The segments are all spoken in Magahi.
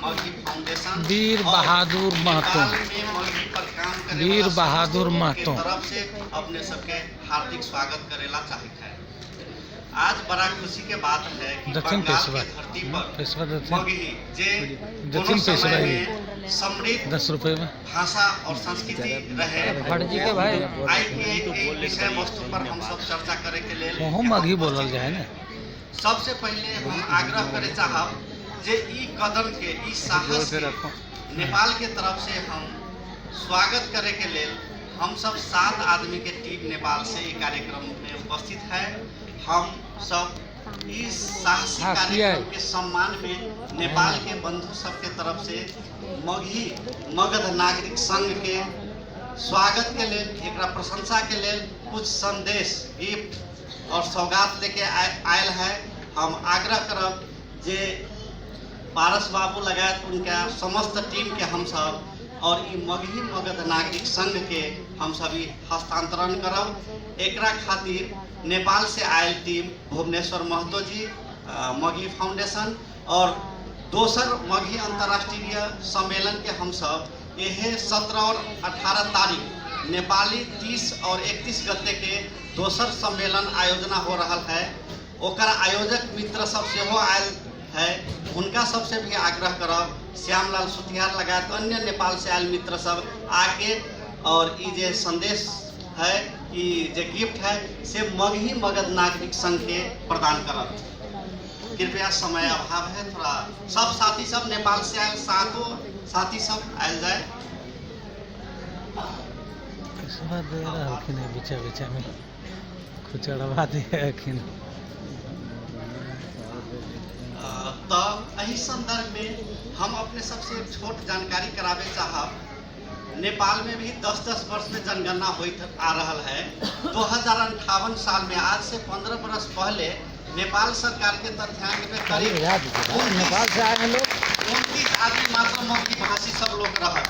मगही फाउंडेशन वीर और बहादुर महतो। नेपाल में मगही पर काम करे वीर वाला समस्त बहादुर लोग के महतो। तरफ से अपने सबके हार्दिक स्वागत करेला चाहते हैं। आज बड़ा खुशी के बात है कि दक्षिण बंगाल पेशवा। के धरती पर पेशवा दक्षिण मगही जे दक्षिण कोनो समय पेशवा ही। में समृद्ध 10 रुपये में। भाषा और संस्कृति रहे। भटजी के भाई। आई के एहि विषय वस्तु पर हम सब चर्चा करे के लेल ओहो मगही बोलल जाए ने। सबसे पहले हम आग्रह करे चाहब जे ई कदम के, ई साहस के नेपाल के तरफ से हम स्वागत करे के लेल हम सब 7 आदमी के टीम नेपाल से ई कार्यक्रम में उपस्थित है। हम सब इस साहसी हाँ, किया है। कार्यक्रम के सम्मान में नेपाल के बंधु सबके तरफ से मगही मगध नागरिक संघ के स्वागत के लेल, एकरा प्रशंसा के लेल कुछ संदेश, गिफ्ट और सौगात लेके आयल है। हम आग्रह करब जे पारस बाबू लगायत उनका समस्त टीम के हम सब और ई मगही मगध नागरिक संघ के हम सब ई हस्तांतरण करब। एकरा खातिर नेपाल से आयल टीम भुवनेश्वर महतो जी, मगही फाउंडेशन और दोसर मगही अंतर्राष्ट्रीय सम्मेलन के हम सब यह 17 और 18 तारीख नेपाली 30 और 31 गते के दोसर सम्मेलन आयोजना हो रहा है। ओकर आयोजक मित्र सब सेहो आयल है, हुनका सबसे भी आग्रह करब, श्यामलाल सुतिहार लगायत अन्य नेपाल से आयल मित्र सब आके और ई जे संदेश है, ई जे गिफ्ट है, से मगही मगध नागरिक संघ के प्रदान करब। कृपया, समय अभाव है थोड़ा। सब साथी सब नेपाल से आयल सातों साथी सब आयल जाए। पेशवा दे रहलखिन है, बीचा बीचा में खुचड़वा दे हखिन। तऽ एहि संदर्भ में हम अपने सबसे एक छोट जानकारी करावे चाहब। नेपाल में भी 10-10 वर्ष में जनगणना होइत आ रहल है। 2058 साल में, आज से 15 बरस पहले, नेपाल सरकार के तथ्यांक में करीब नेपाल से आए हैं लोग। 29 आदमी मात्र मगही भाषी सब लोग रहत।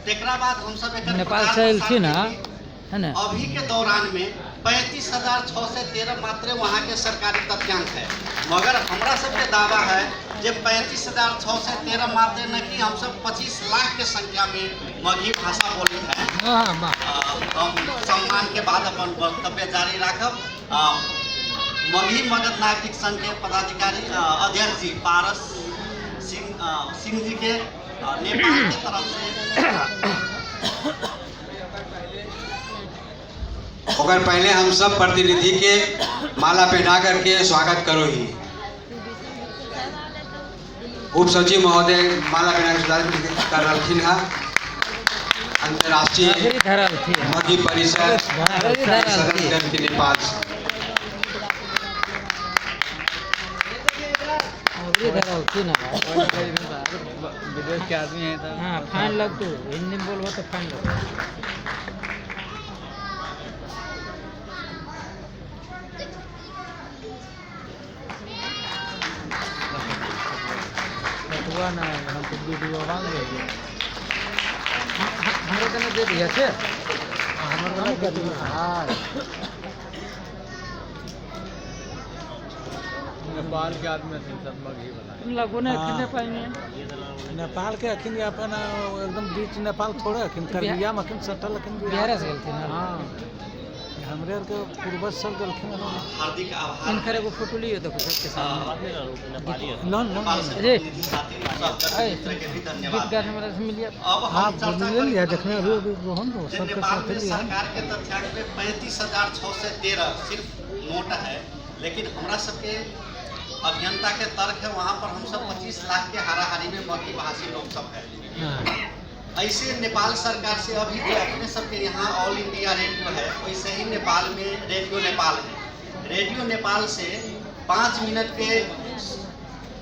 तेकरा बाद हम सब एकर नेपाल प्रचार से एलथिन प्रसार हाँ केली। है ना? अभी के दौरान में 35,613 मात्र वहाँ के सरकारी तथ्यांक है, मगर हमरा सबके दावा है जे 35,613 मात्र न कि हम सब 25 लाख के संख्या में मगही भाषा बोली है। हाँ वाह। हम सम्मान के बाद अपन वक्तव्य जारी राखब। मगही मगध नागरिक संघ के पदाधिकारी अध्यक्ष जी पारस सिंह सिंह जी के नेपाल के तरफ से। ओकर पहले हम सब प्रतिनिधि के माला पहना करके स्वागत करो ही। उप सचिव महोदय माला पहना के स्वागत कर रहलखिन है अंतर्राष्ट्रीय अगरी धरल थी। मगही परिषद अगरी धरल थी। सदस्य के नेपाल से। अगरी धरल थी ना भाई। विदेश के आदमी है तो। हाँ, फाइन लग तू हिंदी में बोलबो तो फाइन लग। बटुआ ना, हम तो वीडियो मांग रहे। हमरो तने दे दिया छे। हमर वाला वीडियो, हाँ। नेपाल के आदमी थे सब मगही वाला। तुम लगो ना कितने पाएंगे। नेपाल के अखिन अपन एकदम बीच नेपाल थोड़े अखिन करबिया में अखिन सटल अखिन। बिहार से गेलथिन ना? हाँ, हमरे आर के पूर्वज सब गेलखिन हन। हार्दिक आभार। इनकर एगो फोटो लियो, देखो सबके सामने। Loan loan. नेपाल से अरे। प्रतिनिधि साथी सहकर्मी मित्र के भी गीत धन्यवाद। गाने वाला से मिलिए। अब हाँ, हम चर्चा ले लिया। करें जखने अभी अभी रोहन तो जे सबके नेपाल साथे में लिया। सरकार के तथ्यांक में 35,613 सिर्फ नोट है, लेकिन हमरा सबके अभियंता के तर्क है, वहाँ पर हम सब 25 लाख के हाराहारी में मगही भाषी लोग सब है। ऐसे नेपाल सरकार से अभी जो अपने सबके यहाँ ऑल इंडिया रेडियो है, वैसे ही नेपाल में रेडियो नेपाल है। रेडियो नेपाल से 5 मिनट के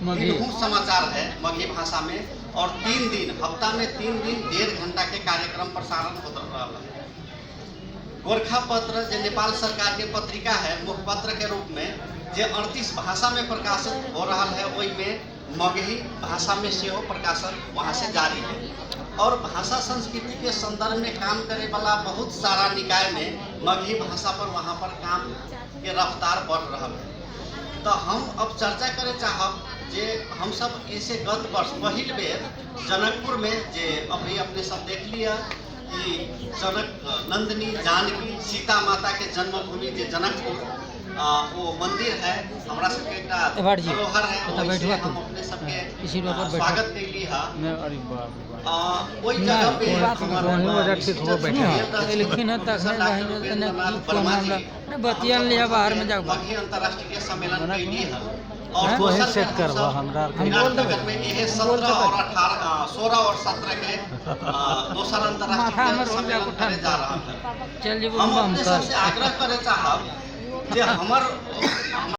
मगही। दिनहु समाचार है मगही भाषा में और 3 दिन, हफ्ता में 3 दिन 1.5 घंटा के कार्यक्रम प्रसारण होता रहा है। गोरखा पत्र जो नेपाल सरकार के पत्रिका है मुखपत्र के रूप में, जे 38 भाषा में प्रकाशित हो रहा है, ओहि में मगही भाषा में सेहो प्रकाशन वहाँ से जारी है। और भाषा संस्कृति के संदर्भ में काम करे वाला बहुत सारा निकाय में मगही भाषा पर वहाँ पर काम के रफ्तार बढ़ रहा है। तो हम अब चर्चा करे चाहब जे हमसब ऐसे गत वर्ष पहिल बेर जनकपुर में जे अभी अपने सब देख लिया कि जनक नंदिनी जानकी सीता माता के जन्मभूमि जे जनकपुर वो मंदिर है, हमरा सबके एकटा ए भाटजी, धरोहर है। ओतऽ ओहिसे बैठबा हम तू। अपने सबके इसी पर बैठो। स्वागत कैली है। नहीं, अरे बाप रे बाप। ओहि जगह पे कोई बात हमर नहीं। वही वजह ठीक हो बैठे। भेल रहथिन एलखिन हँ प्रोफेसर तखने डॉक्टर रहै उपेंद्र ने नाथ की वर्मा कोन जी। हमरा नहीं, बतिया लिया बाहर में जाओ। मगही अंतर्राष्ट्रीय सम्मेलन कैली है और हैं? तोहे दोसर सेट बेर करबह, हमसब हमरा आरके। विराटनगर में इहे 17 और 18, 16 और 17 के दोसर माथा अंतर्राष्ट्रीय हमर हो सम्मेलन जाए करे जा रहल है। चल जेबो हम हम अपने कर सबसे आग्रह करे चाहब जे हमर